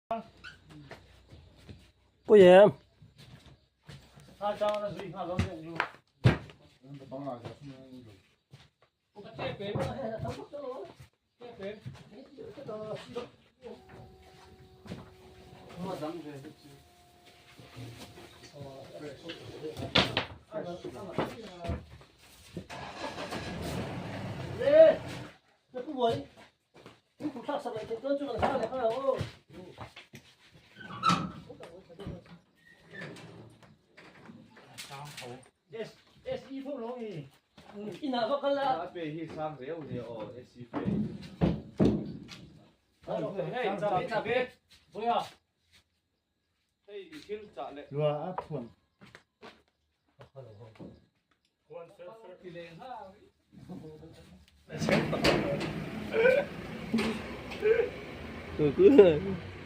Pawi em?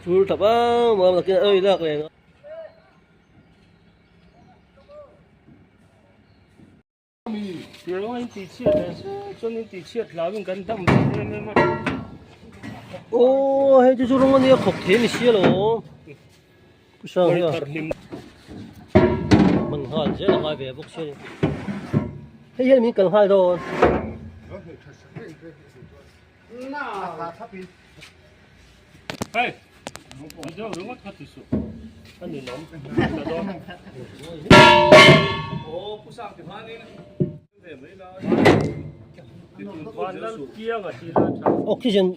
Chur thap a mam takin a lak leh ang a. Tiang in tih chhiat leh zet chuan in tih chhiat hlau in kan dam ve em em a. Aw hei chu chu rawng ania khawp thei a ni sia lo. Pu Sang hian man nghal zel a ngai ve bawk sia ni. Hei hian min kal nghal dawn. Hei video ringawt kha ti suh a ni lawm ka dawn. Aw Pu Sang ti hmanin ve mai la. Van lal piang a ti la tha. Oxygen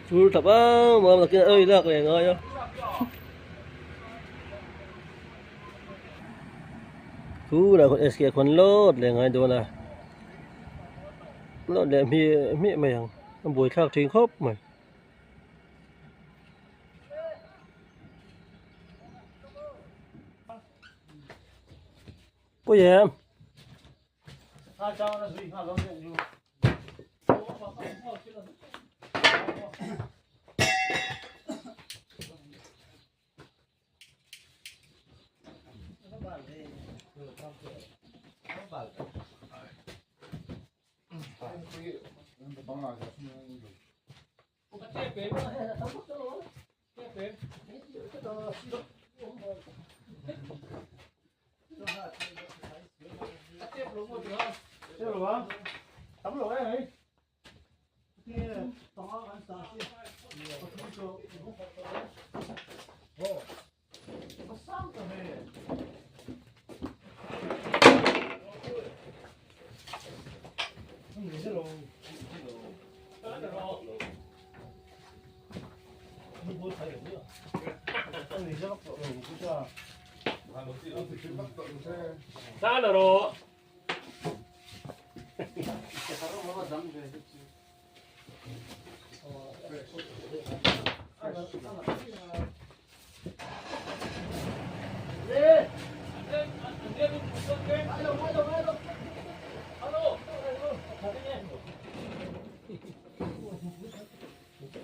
Chur thap a mam takin a lak leh ngai a. Churah khawn SK khawn lawt leh ngai dawn a. Lawt leh hmiah hmiah mai ang a buaithlak thin khawp mai. Pawi em?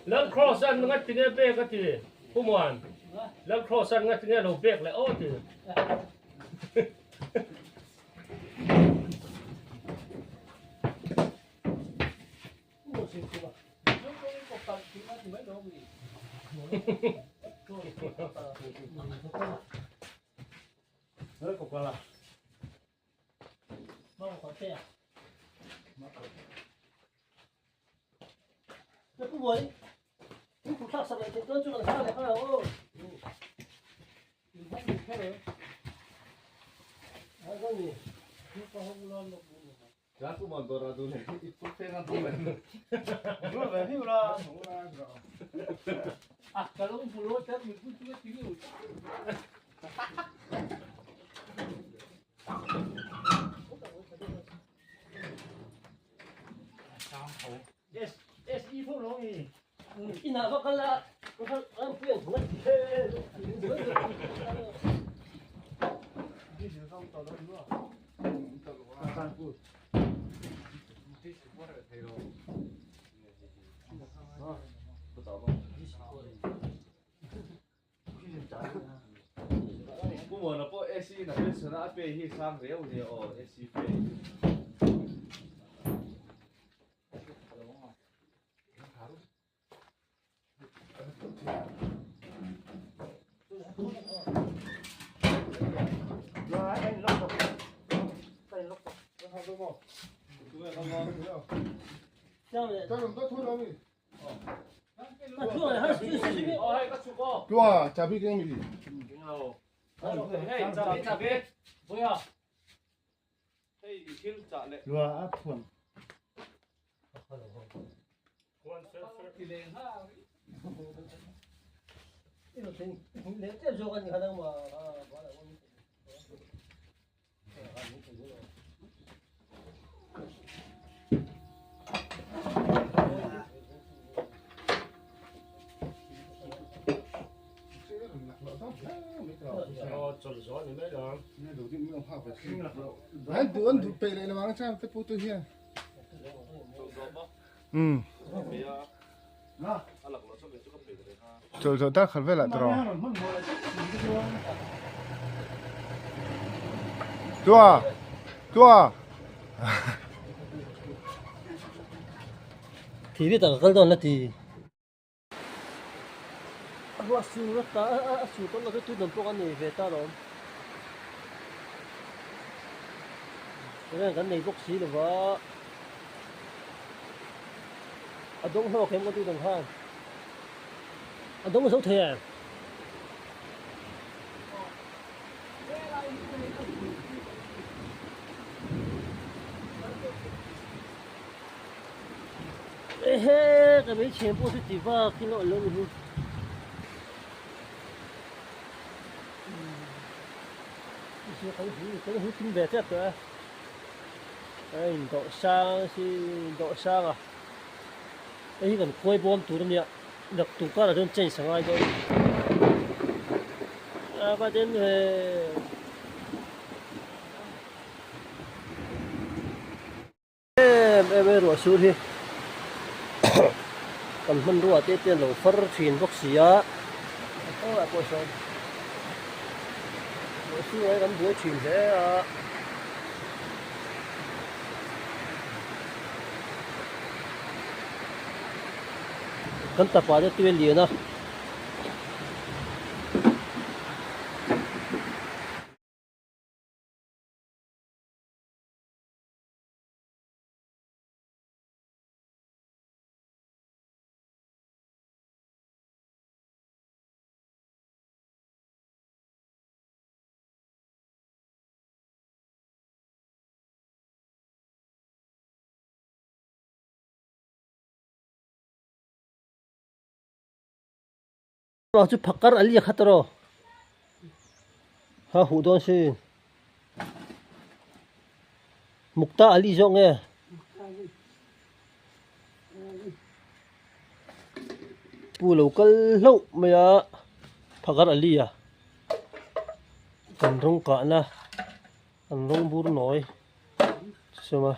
Lal Cross an ngat tinge pek a ti Pu Muan Lal Cross an ngat tinge lo pek leh aw ti. AC in a pension a a pay hi sang riau nia aw AC pay. Chawlh dar khat velah tawh tua tua Thi vi tak kal dawn la ti. A ruah sur a ta a sur tawh lo chu tui dawn pawh kan nei ve ta alawm. Tunah kan nei bawk si lova a dawng hlawk em ka tui dawn khan a dawng zo thei em. Ehe ka hmeichhe pawh chu ti vak hi lo ni hi. Kan hu thim ve tep tawh e. A in dawh sang si dawh sang a. Hei hi kan khuai bawm tur ania naktuk karah chuan change a ngai dawn. A va den ve. Em em e ruah sur hi kan hmanrua te te an lo far thin bawk si a a kawngah pawh sawn ruah sur hi kan buai thin hle a. Kan tapa te tui a lian a. Chu phakar a liak khat erawh ha huh dawn si mukta ali zawk nge pu lo kal hlauh mai a phakar ali a kan rawng kahna an rawng bur nawi chusawm a.